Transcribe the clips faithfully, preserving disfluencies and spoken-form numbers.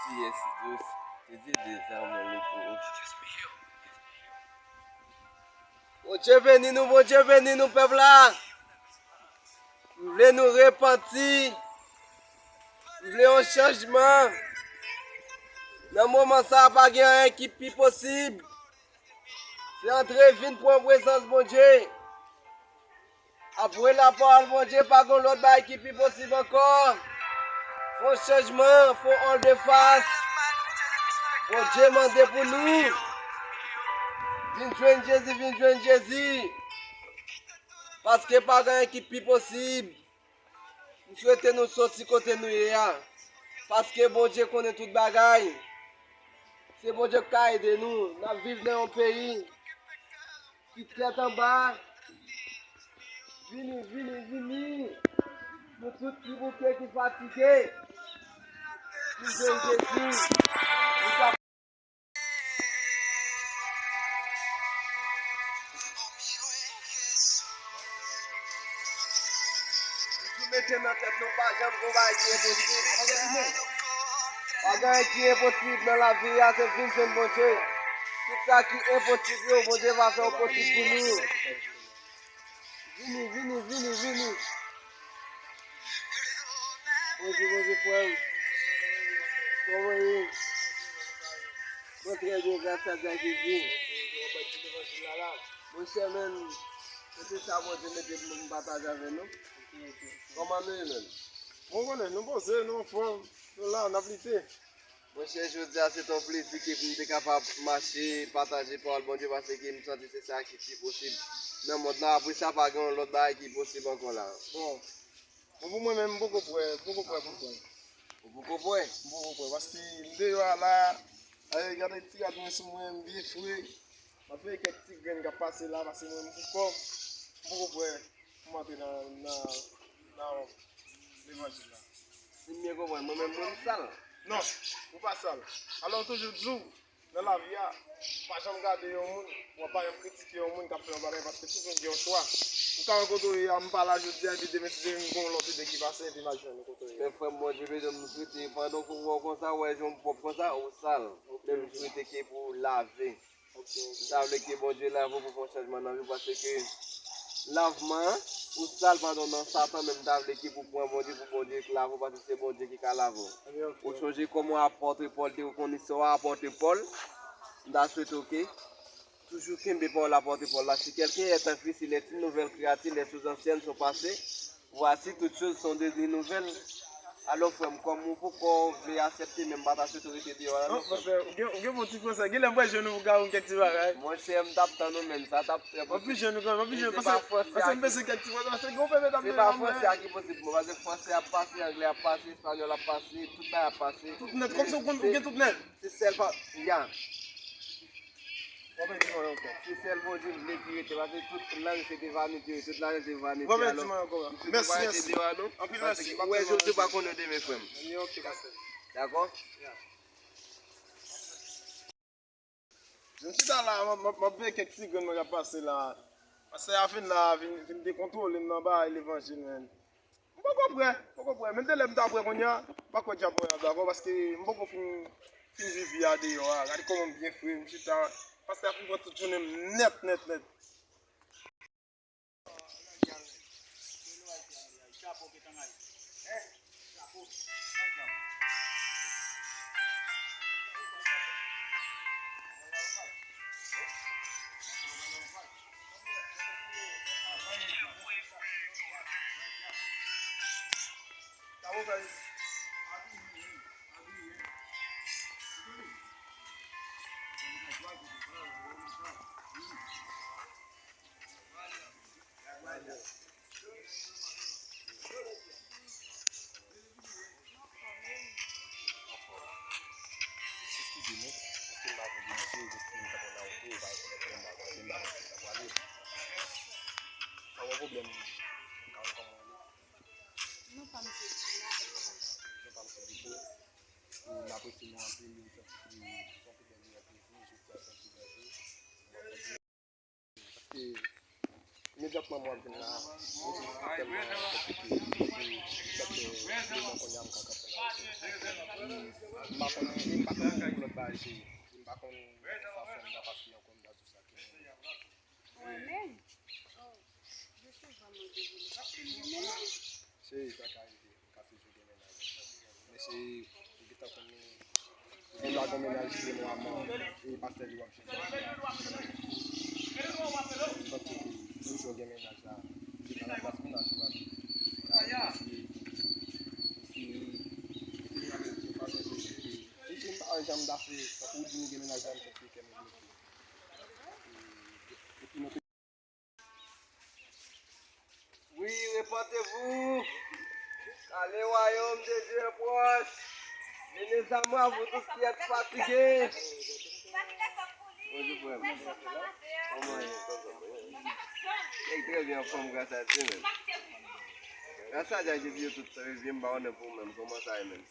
Yes, Dios, que Dieu des amants, le Bondye beni nou, Bondye beni nou, pèp la. M vle nou repanti. M vle yon chanjman. Nan moman sa a, pa gen anyen ki pi posib. Se antre vin pran prezans Bondye. Apre lapawòl Bondye, pa gen lòt bagay ki pi posib ankò. Fè yon chanjman, fè yon volte-face. Bondye mande pou nou. Vin jwenn Jezi, vin jwenn Jezi. Paske pa gen anyen ki pi posib. M swete nou soti kote nou ye a. Paske Bondye konnen tout bagay. Se Bondye k ka ede nou. N ap viv nan yon peyi ki tèt anba. Vini, vini, vini. Nou tout ki bouke, ki fatige. Vin jwenn Jezi. Nou ka Toujou mete nan tèt nou, pa janm gon bagay ki enposib. Pa gen anyen ki enposib nan lavi a, se vin jwenn Bondye. Tout sa ki enposib yo, Bondye va fè yo posib pou nou. Vini, vini, vini, vini. Bonjou, bonjou, frè m. Kòman w ye? Mwen trè byen, gras a Dye, Jezi. Monchè, men, se sa Bondye mete pou m pataje avè nou. Kòman nou ye, men? Bon, konnen, nou poze, nou anfòm, nou la, n ap lite. Monchè, jodi a, se te yon plezi ke pou m te kapab mache, pataje pawòl Bondye, paske m santi se sa ki pi posib nan mond lan. Apre sa, pa gen yon lòt bagay ki posib ankò la. Bon, bon, pou mwen menm, m poko prè, m poko prè pou m kwè. Ou poko prè? M poko prè, paske m deyò a la, e, gade ti rad mwen sou mwen, m byen fre. M ap veye kèk ti grenn k ap pase la, paske mwen, m pou kò m, m poko prè pou m antre nan, nan, nan levanjil la. Si m byen konprann, mwen menm, mwen, m sal? Non, ou pa sal. Alò, m toujou di w, nan lavi a, pa janm gade yon moun, w pa janm kritike yon moun k ap fè yon bagay, paske tout moun gen yon chwa. Ou ka wè kote w ye a, m pa la jodi a, epi demen, si Dye vle, m gon lòt ide ki pase, epi m al jwenn ou kote w ye a. Men frè m, Bondye beni w, m swete, pandan w wè w konsa, w wè jan w pwòp konsa, ou sal. Men m swete ke pou w lave. M ta vle ke Bondye lave w pou fè yon chanjman nan vi w, paske lavman an, ou sal pandan w nan Satan, men m ta vle ke pou pran Bondye, pou Bondye k lave w, paske se Bondye ki ka lave w. Ou sonje kòman apòt Pòl te rekonesè w a, apòt Pòl, m ta swete w ke toujou kenbe pawòl apòt Pòl la, si quelqu'un est en Christ, il est une nouvelle créature, les choses anciennes sont passées, Voici, toutes choses sont devenues nouvelles. Alò, frè m, kòm ou poko vle aksepte, men m pa ta swete w rete deyò a la, non, non, frè m. Ou gen, ou gen bon ti fransè, genlè m pral jwenn ou pou ka yon kèk ti bagay. Monchè, m t ap tann ou, men sa t ap trè posib. M ap vin jwenn ou kanmenm, m ap vin jwenn, paske, paske m panse kèk ti fransè, paske gen yon pèmèt ap mete la, men. Se pa fransè a ki posib, paske fransè ap pase, anglè ap pase, espanyòl ap pase, tout bagay ap pase. Tout nèt, kòmsi ou konn, ou gen tout nèt. Se sèl pa, ya. W ap di mwen ankò. Se sèl Bondye m vle ki rete, paske tout lang se te vanite, tout lang se te vanite. W ap di mwen ankò. Alò, m swete w pa rete deyò a, non. Anpil mèsi. Paske ou wè jodi, ou pa konnen demen, frè m. Ok, pastè. Dakò? Jan m chita la, m ap, m ap, m ap veye kèk ti grenn mwen k ap pase la. Pastè a vin la, vin, vin dekontwole m nan bagay levanjil, men. M poko prè, m poko prè. Menm de lè m ta prè kounye a, m pa kwè dyab mwen an dakò, paske m poko fin, fin viv vi a deyò a. Gade kòman m byen fre, m chita. Pastè a fin pran tout jounen m nèt, nèt, nèt. Eskize nou, paske m pa vle demanje, eskize nou, sa pral la oto, ou pa rekonèt mwen, m pa konnen, m pa konnen ki sa pral ye. Pa gen pwoblèm, m ka wè kòman w ye. Non pa m se Dina Evans. Non pa m se Diko. E m apresye nou anpil, m santi ke se yon pwoblèm li reprezante, jodi a se yon pwoblèm li. Paske Imedyatman mwen vin la, mwen te tèlman konplike, se sa k fè moman kounye a m ka kanpe la. M pa konnen, m pa konnen pou lòt bagay se, m pa konnen sa fè m ta pase ankò, m ta di sa ke mwen menm. Se sa k arive. Ka toujou gen mennaj. Men se, ou gentan konnen, ou gen dwa gen mennaj ki te nwa mò, e pastè li w ap jwenn. Paske toujou gen mennaj la, se pa la plas pou n ap jwe ak li. Se ka eseye, eseye, eseye avèk yon fason pou eseye. E si m pa janm dafe, tankou w di nou gen mennaj la, m santi kè m bloke. Epi nou te Wi, repentez-vous, car le royaume de Dieu est proche. Venez à moi, vous tous qui êtes fatigués. Bonjou, frè m. Kòman w ye? Nèg trè byen anfòm, gras a Dye, menm. Gras a Dye, Jezi, yo tout trè byen, m pa konnen pou ou menm. Kòman sa ye, menm?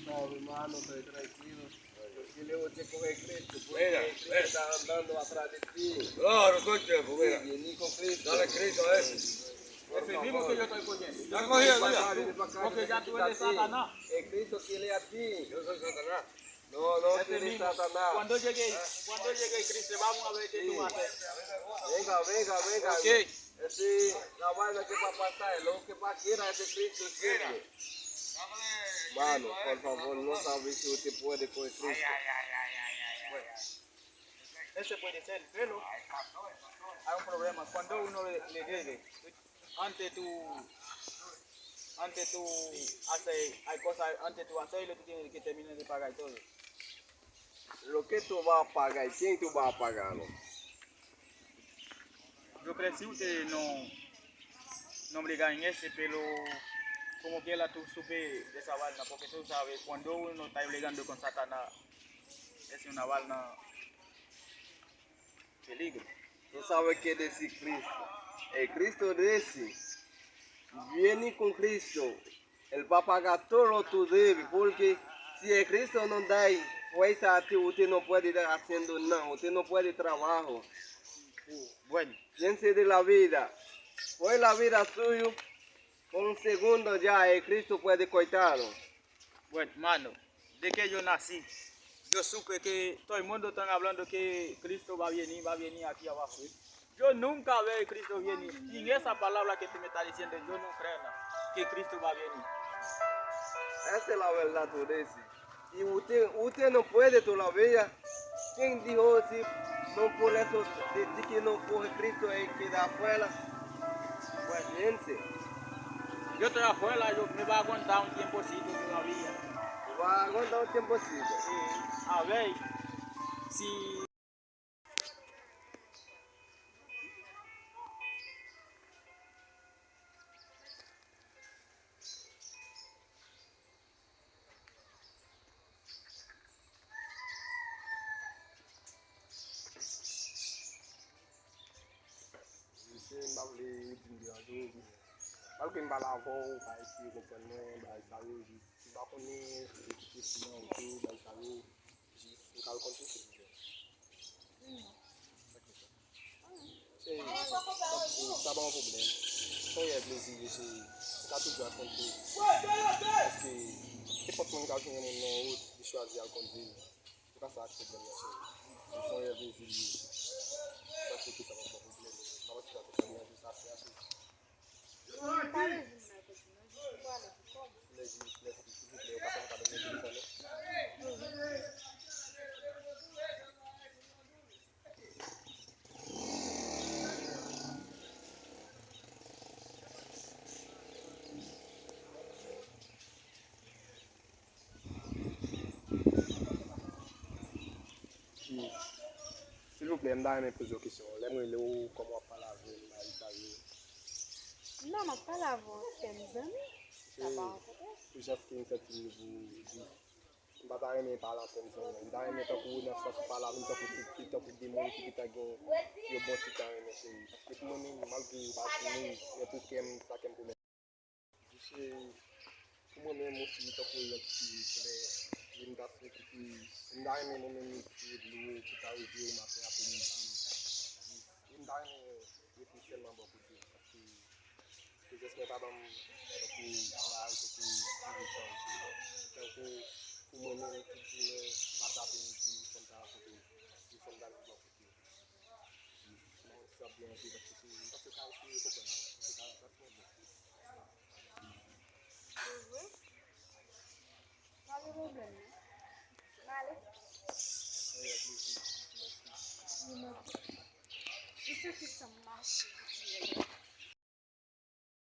Salve, mano, estoy tranquilo. Porque el Evangelio está andando atrás de ti. Claro, todo el tiempo, mira. Vieni con Cristo. Dale Cristo a eso. Ese mismo que yo estoy cogiendo. Está cogiendo ya. Porque ya tú eres Satanás. El Cristo quiere a ti. Yo soy Satanás. No, no, tú eres Satanás. Cuando llegue, cuando llegue Cristo, vamos a ver qué tú vas a hacer. Venga, venga, venga. Ok. Ese la vaina que va a pasar, lo que va a quedar de Cristo siempre. Mano, por favor, no sabe si usted puede con Cristo. Bueno, ese puede ser, pero hay un problema. Cuando uno le, le debe, antes tú, antes tú haces, hay cosas, antes tú hacerlo, tú tienes que terminar de pagar todo. Lo que tú vas a pagar, ¿quién tú vas a pagarlo? Yo creo si usted no, no obliga en ese, pero como quiera tú supe de esa vaina, porque tú sabes, cuando uno está bregando con Satanás, es una vaina peligro. Tú sabes que decir Cristo. El Cristo dice, vieni con Cristo. Él va a pagar todo tu debe, porque si el Cristo no da fuerza a ti, usted no puede estar haciendo nada, usted no puede trabajo. Bueno. Piense de la vida. Fue la vida suyo, por un segundo ya el Cristo puede cortarlo. Bueno, mano, de que yo nací, yo supe que todo el mundo están hablando que Cristo va a venir, va a venir aquí abajo. Yo nunca veo a Cristo viene. Y en esa palabra que tú me estás diciendo, yo no creo nada, que Cristo va a venir. Esa es la verdad, tú dices. Y usted, usted no puede todavía. ¿Quién dijo si no por eso de ti que no coge Cristo y queda afuera? Pues piense. Yo estoy afuera, yo me va a aguantar un tiempecito todavía. Va a aguantar un tiempecito. Sí, a ver si Mesye, m pa vle di m deranje w, men malgre m pale avè w, w pa eseye konprann mwen, bagay sa yo, jis, m pa konnen si se kite fi nan ou tou, bagay sa yo, jis, m ka rekonn sou silvouplè. Se, sa pa yon pwoblèm. Se yon rèv plezi, mesye, m ka toujou rakonte. Paske nenpòt moun ka jwenn yon moun nan wout, li chwazi al kondui l. Se pa sa k pwoblèm nan, cheri. Li se yon rèv plezi li ye. Mwen panse ke sa p ap fè pwoblèm. Mwen panse sa te fè deranje sa, se ase. Mwen pa bezwen nan kondui non, jis pou pale pou kò m. Silvouplè, jis, mèsi, silvouplè, ou ka fè m padone telefòn ou? Silvouplè, m ta renmen poze w kesyon. Lè m rele w, kòman w ap pale avè m, bagay sa yo? Non, m ap pale avè w, se m zanmi. Sa pa yon pwoblèm. Pou jan ke m santi m ye pou w di. M pa ta renmen pale anpil, zanmi. M ta renmen tankou nan sans ou pale avè m, tankou se, se tankou de moun ki gentan gen yon bon ti tan renmen cheri. Paske pou mwen menm, malgre yo pa timoun, men pou kè m, sa kè m pou mèt. Cheri, pou mwen menm osi, tankou yon ti flè, e m ta swete ke, m ta renmen mwen menm mete dlo ki ta rive maten, apremidi, e m ta renmen rete sèlman bò kote w, paske Ke Jès mwen pa ban m tankou bagay, tankou prizon. Tankou pou mwen menm ki di mwen maten apremidi, fò m ta rankontre w, fò m ta vin bò kote w. Mwen sa byen anpil paske se, m panse w ka eseye konprann mwen. Se ka, sa se mwen byen. Se vre? Pa gen pwoblèm non. M ale. Mwen yon plezi. Mèsi. Wi, mwen tou. Ou santi san m mache pou ti nèg la.